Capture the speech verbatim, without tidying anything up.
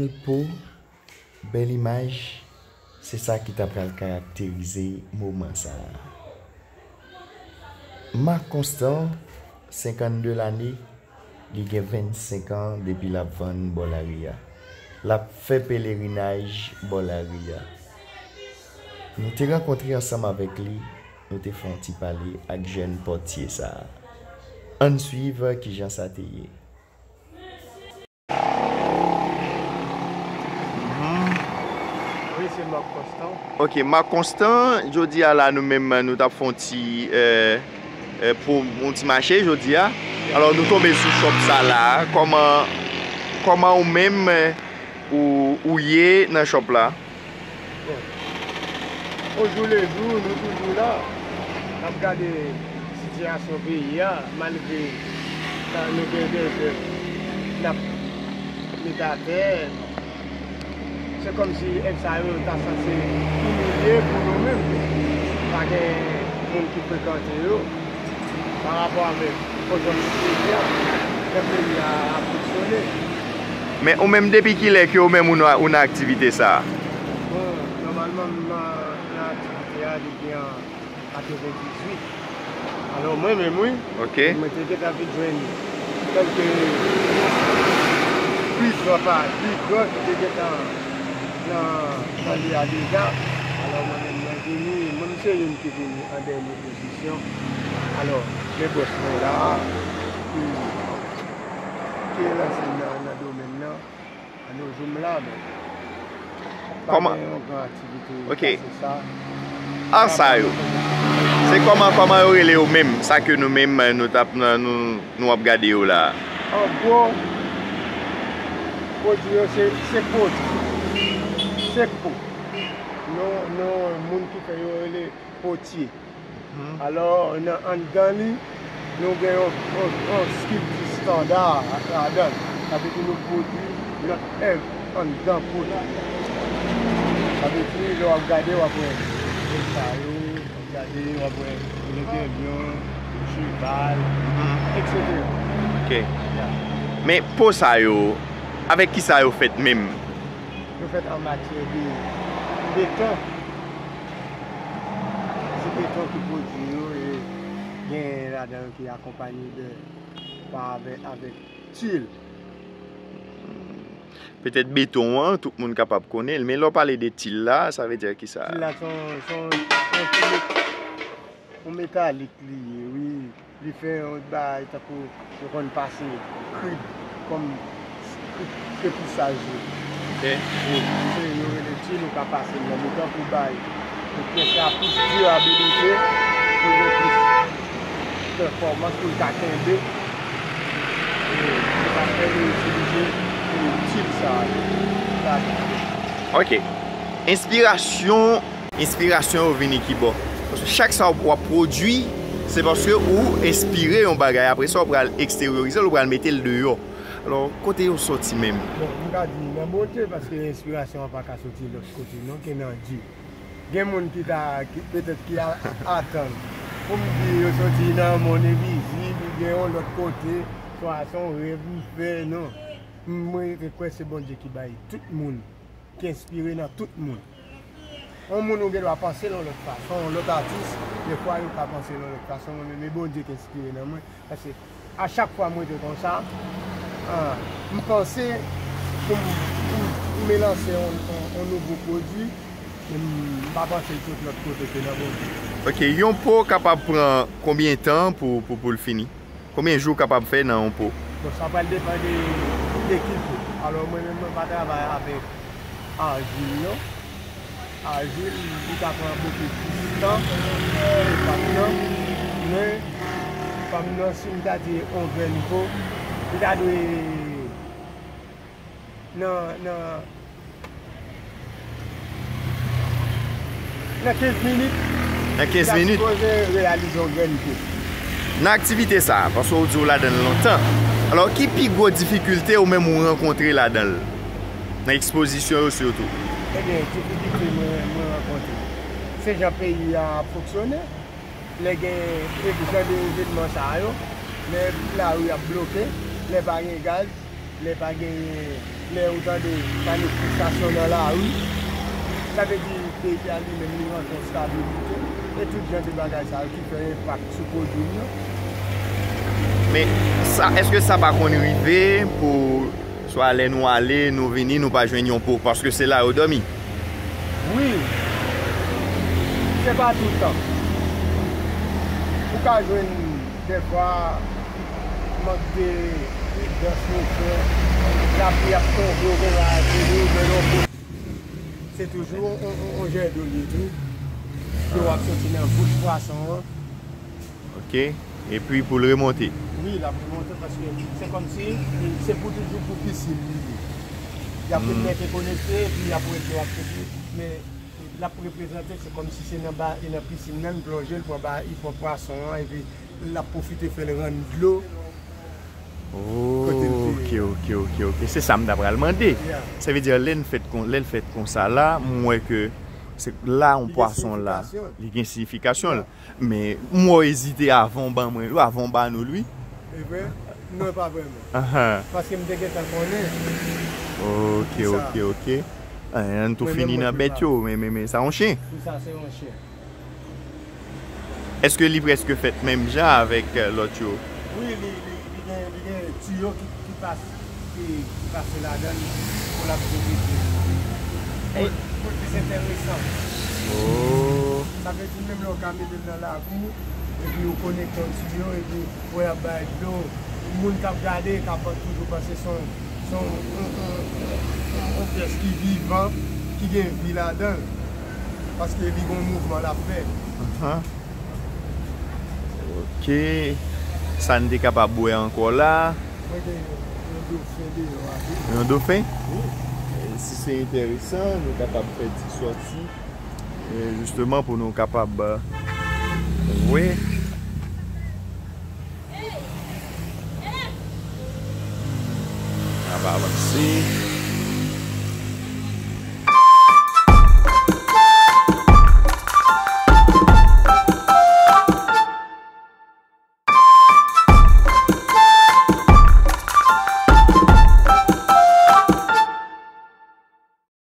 Bèl po, bèl imaj, se sa ki ta pral karakterize moman sa a. Marc Constant, senkannde lane, li gen vennsenk an depi l ap vann bò lari a. L ap fè pelerinaj bò lari a. Nou te rankontre ansanm avèk li, nou te fè yon ti pale ak jèn pòtye sa a. Ann swiv kijan sa te ye. Wi, se Marc Constant. Ok, Marc Constant, jodi a la nou menm nou t ap fè yon ti, euh, euh, pou yon ti mache jodi a. Alò nou tonbe sou shop sa la. Kòman, kòman ou menm euh, ou, ou ye nan shop la? Bon, ojoulejou, nou toujou la, n ap gade sitiyasyon peyi a, malgre sa nou gen dèzè n ap met atè. Se kòmsi èv sa yo ta sanse imilye pou nou menm. Pa gen moun ki frekante yo. Pa rapò avèk konjonkti peyi a, jan peyi a ap fonksyone. Men ou menm depi kilè ke ou menm ou nan, ou nan aktivite sa a? Bon, nòmalman m nan, nan aktivite a depi an katrevendizuit. Alò mwen menm wi, Ok. mwen te gentan vin jwenn kèlke bigran pa bigran ki te gentan nan, nan li a deja. Alò mwen menm mwen vini, mwen m se youn ki vini an dènye pozisyon. Alò, men bòs mwen la, ki, ki lanse m nan, nan domèn nan. Annou jou m la, men pa Kòman- gen yon gran aktivite Ok. pase sa. An sa yo. Se kòman, kòman yo rele yo menm, sa ke nou menm nou t ap nan, nou, nou ap gade yo la a? An gwo, pwodui yo se, se pwodui. Se po. Non, non, moun ki fè yo rele potye. Alò, nan anndan li, nou gen yon, yon, yon skilti estanda ladan l. Sa vle di nou pwodui lòt èv anndan po nou. Sa vle di, lè w ap gade, w ap wè bèl sa yo, w ap gade, w ap wè rebelyon, cheval, etsetera. Ok. Men po sa yo, avèk ki sa yo fèt menm? Yo fèt an matyè de beton. Se beton ki pwodui yo e gen ladan yo ki akonpanye de pa avè, avèk til. Petèt beton an, tout moun kapab konnen l, men lè w pale de til la, sa vle di ki sa? Til la se yon, se yon, se yon ti met- yon metalik li ye, wi. Li fè yon bagay tankou yo konn pase krid kòm krid krepisaj yo. Ok. Wi, se yo rele til, ou ka pase l nan mitan pou bay pou pyès la plis dirabilite, pou l gen plis pèfòmans, pou l ka kenbe. E se sa k fè nou itilize til sa a. Ok. Enspirasyon, enspirasyon yo vini ki bò? Paske chak sa w ap pwodui, se paske ou enspire yon bagay. Apre sa, w pral eksteryorize l, ou pral mete l deyò. Alò, kote yo sòti menm? Bon, m ka di nan Bondye, paske enspirasyon an pa ka soti lòt kote non, ke nan Dye. Gen moun ki ta, ki, petèt ki a, atann pou m di yo soti nan monn envizib, oubyen yon lòt kote, swa se yon rèv m fè, non. M rete kwè se Bondye ki bay tout moun, ki enspire nan tout moun. Yon moun ou gen dwa panse l yon lòt fason, yon lòt atis, defwa yo ka panse l yon lòt fason, mwen menm, e Bondye ki enspire nan mwen. Paske a chak fwa mwen te konsa, ah, m panse pou m, pou m, pou m lanse yon, yon, yon nouvo pwodui, men m pa panse l sot lòt kote ke nan Bondye. Ok, yon po kapab pran konbyen tan pou, pou, pou l fini? Konbyen jou w kapab fè nan yon po? Bon, sa pral depann de, de ki po. Alò, mwen menm, mwen pa travay avèk ajil, non. Ajil, li ka pran bokou plis tan ke pa m nan. Men, pa m nan, si m ta di yon grenn po, li ta dwe nan, nan, nan kenz minit. Nan kenz minit? Li ta sipoze reyalize yon grenn po. Nan aktivite sa a, paske w di w ladan l lontan, alò ki pi gwo difikilte ou menm ou rankontre ladan l? Nan ekspozisyon yo sitou. Ebyen, difikilte mwen, mwen rankontre, se jan peyi a ap fonksyone. Lè gen e- jan de evènman sa yo, lè lari ap bloke, lè pa gen gaz, lè pa genyen Lè ou tande manifestasyon nan lari, sa vle di peyi a li menm li rantre yon stabilite, e tout jan de bagay sa yo ki fè enpak sou pwodui l yo. Men sa, èske sa pa konn rive pou swa lè nou ale, nou vini, nou pa jwenn yon po, paske se la yo dòmi? Wi. Se pa toutan. Ou ka jwenn dèfwa mank de pridans nou fè. Lapli ap tonbe, ou gen la vini, ou jwenn yon po. Se toujou on, on, on, on jè dlo li tou. Dlo w ap soti nan bouch pwason an. Ok. Epi pou l remonte? Wi, l ap remonte paske se kòmsi se pou toujou pou pisin li ye. Y ap Hmm. mete konekte, epi y ap wè dlo ap soti. Men l ap reprezante, se kòmsi se nan ba, e nan pisin nan, l plonje, l pran ba, li pran pwason an, epi l ap pwofite fè l rann dlo kote l te Ok, ye. Ok, ok, ok. Se sa m ta pral mande. Yeah. Sa vle di, lè n fèt kon, lè l fèt konsa la, m wè ke se la yon Li gen pwason la, siyifikasyon. Li gen siyifikasyon l. Yeah. Men m wè w ezite avan w ban mwen yo, avan w ban nou l, wi. E vre? Non, pa vrèman. Ahan. Paske m te gentan konnen. Ok, Sa. Ok, ok. Eh, ann tou Mwen menm, fini mwen nan bèt yo, men, men, men sa yon chen. Pou sa, se yon chen. Èske li prèske fèt menm jan avèk, eh, lòt yo? Wi, li, li, li gen, li gen tiyo ki, ki pas-, ki, ki pase ladan l pou l ap vide. Pou, pou l plis enteresan. Oh. Sa vle di menm lè w ka mete l nan lakou, epi w konekte yon tiyo, epi w wè l ap bay dlo, moun k ap gade ka pa toujou panse se yon, se yon, yon, yon, yon, yon pyès ki vivan, ki gen vi ladan l. Paske li gen yon mouvman l ap fè. Ahan. Ok. Sa n te kapab wè ankò la? Mwen gen yon, yon dofen deyò a tou. Yon dofen? Wi. E si se enteresan, nou kapab fè ti sòti, e, jisteman pou nou kapab, e, wè. N ap avanse.